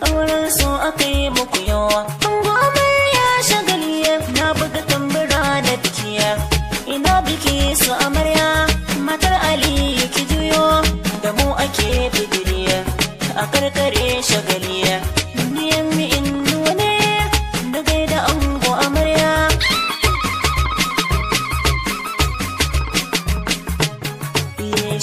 Auren so aka yi muku yawa. Ango amarya shagali, na buga tambura na biki. Ina biki su amarya, matar Aliyu ki juyo, da mu ake bidiriya, a karkare shagali. Niyan mi innuwa ne, da gaida ango amarya.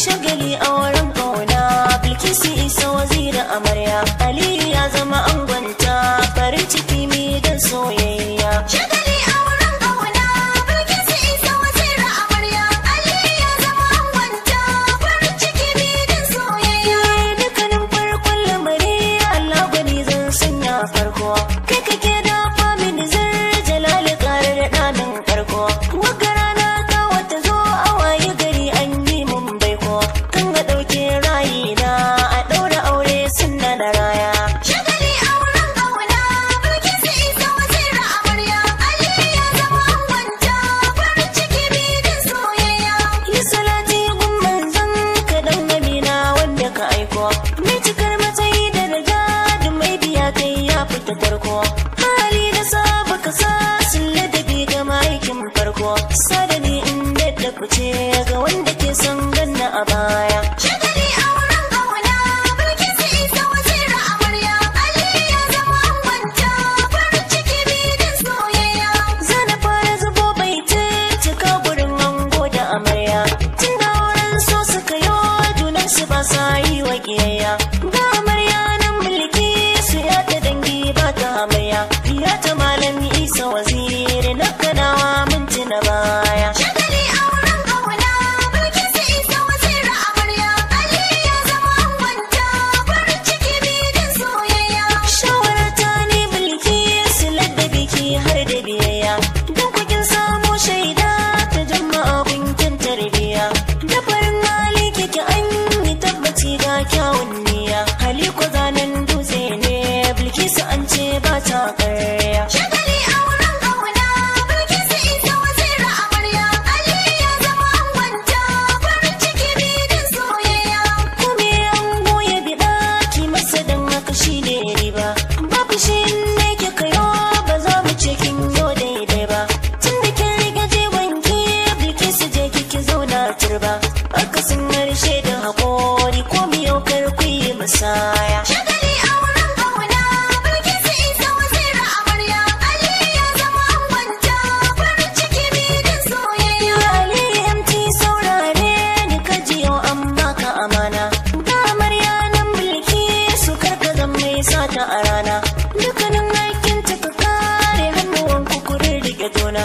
Shagali auren ƙauna, Bilkisu Isa Waziri amarya, Aliyu ya zama angonta, farin ciki mi dan soyayya. Shagali auren ƙauna, Bilkisu Isa Waziri amarya, Aliyu ya zama angonta, farin ciki mi dan soyayya. Dukkanin farkon lamari Allah gwani zan sanya farko, kai kake dafa mini zar jalali ƙarar ɗanin karko. Wagga rana ta wata zo a waye gari an yi mun baiko, kan ga ɗauke rayina a ɗaura aure sunna na raya. Shagali auren ƙauna, Bilkisu Isa Waziri amarya, Aliyu ya zama angonta, farin ciki mi dan soyayya. Yi salati gun manzon ka dan amina wanda ka aiko, mai cikar matsayi daraja duk mai biya kai ya fita tarko. Hali da sabu ka sa sun ladabi ga ma'aikin farko, sadani in da fice ga wanda ke son ganna a baya. Shagali auren ƙauna, Bilkisu Isa Waziri amarya, Aliyu ya zama angonta, farin ciki mi dan soyayya. Zana fara zubo baiti cika gurin ango da amarya, tun da auren so suka yo junan su ba sa yi wa kiyayya. Ga amarya nan mulki su ya ta dangi ba ta amarya, ya ta malam Isa Waziri na Kanawa mun tuna baya. Shagali auren ƙauna, Bilkisu Isa Waziri amarya, Aliyu ya zama angonta, farin ciki mi dan soyayya. Shawarta ne mulki su ladabi ki har da biyayya, don kukin samu shaida ta jama'a kunkin tarbiya. Da farin hali kike an yi tabbaci ga kyawun niyya, hali ko zanen dutse ne Bilkisu an ce ba ta karya. Shagali auren ƙauna, Bilkisu Isa Waziri amarya, Aliyu ya zama angonta, farin ciki mi dan soyayya. Kome ango ya biɗa ki masa don haka shi ne riba, babu shi ne kika yo ba za mu ce kin yo daidai ba. Tun da kin riga jegon ki Bilkisu je kiki zauna turba, akasin harshe da haƙori ko miyau kar ku yi musaya. Shagali auren ƙauna, Bilkisu Isa Waziri amarya, Aliyu ya zama angonta, farin ciki mi dan soyayya. Ali MT saurare ni ka jiyo an baka amana, ga amarya nan Bilkisu kar ka zan mai sata a rana. Dukkanin aikin ta ka kare hannuwan ku ku rirriƙe juna,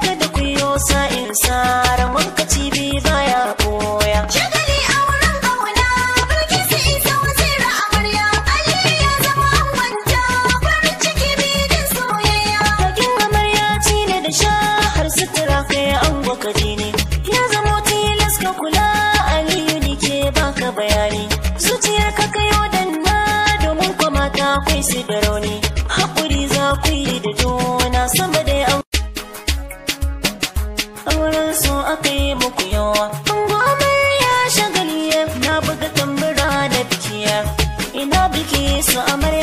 kada ku yo sa'in saran wanka cibi baya ɓoya. Shagali auren ƙauna, Bilkisu Isa Waziri amarya, Aliyu ya zama angonta, farin ciki mi dan soyayya. Bakin amarya ci ne da sha har sutura kai ango ka ji ne, ya zamo tilas ka kula Aliyu ni ke baka bayani. Zuciyar ka kayo danna domin kwa mata akwai su da rauni, haƙuri za ku yi da juna sama da an auren so aka yi muku yawa. Ango amarya shagali, na buga tambura na biki, ina biki su amarya.